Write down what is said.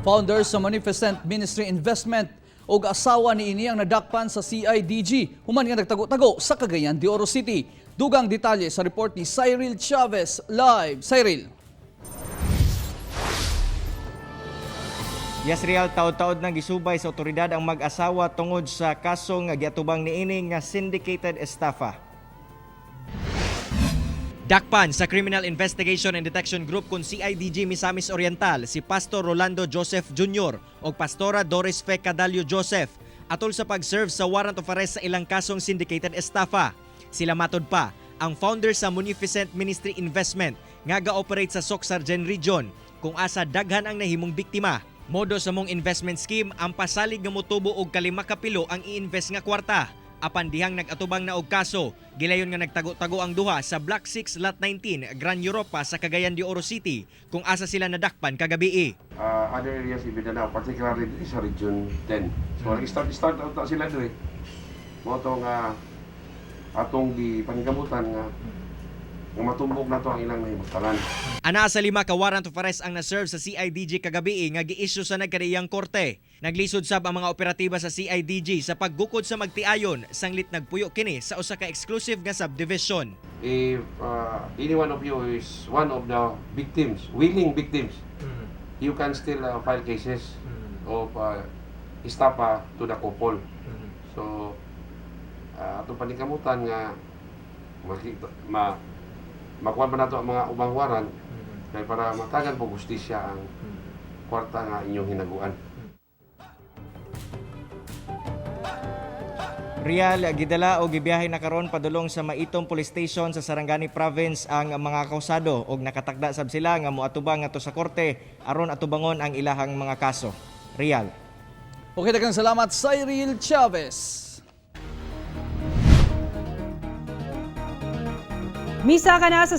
Founder sa Munificent Ministry Investment ug asawa niini ang nadakpan sa CIDG human nga nagtago-tago sa Cagayan de Oro City. Dugang detalye sa report ni Cyril Chavez live. Cyril. Yes, Real, taod-taod nang gisubay sa otoridad ang mag-asawa tungod sa kaso nga giatubang niini nga syndicated estafa. Dakpan sa Criminal Investigation and Detection Group kun CIDG Misamis Oriental si Pastor Rolando Joseph Jr. o Pastora Doris Fe Cadalio Joseph atol sa pag-serve sa warrant of arrest sa ilang kasong syndicated estafa. Sila matod pa ang founder sa Munificent Ministry Investment nga ga-operate sa Socsargen Region kung asa daghan ang nahimong biktima. Modo sa mong investment scheme ang pasalig nga motubo og kalima ka pilo ang i-invest nga kwarta. Apan dihang nag-atubang na og kaso, gilayon nga nagtago-tago ang duha sa Block 6 Lot 19, Grand Europa sa Cagayan de Oro City kung asa sila nadakpan kagabii. Other areas in Mindanao, particularly dito sa Region 10. So, start start out na sila doon eh. Mao to nga atong gipaningkamutan nga matumbok na to ang ilang nahimutalan. Anaa sa lima ka warrant of arrest ang na-serve sa CIDG kagabii nga gi-issue sa nagkadaiyang korte. Naglisod sab ang mga operatiba sa CIDG sa paggukod sa magtiayon sanglit nagpuyo kini sa usa ka exclusive nga subdivision. If any one of you is one of the victims, willing victims, you can still file cases of estafa to the couple. So, atong paningkamutan nga makita, makuha pa nato ang mga ubang warrant kay para matagan po hustisya ang kwarta nga inyong hinaguan. Real, gidala o gibiyahe na karon padulong sa Maitom Police Station sa Sarangani Province ang mga kausado og nakatakda sab sila nga moatubang ngadto sa korte aron atubangon ang ilahang mga kaso. Real. Okay, daghang salamat, Cyril Chavez. Misa ka na sa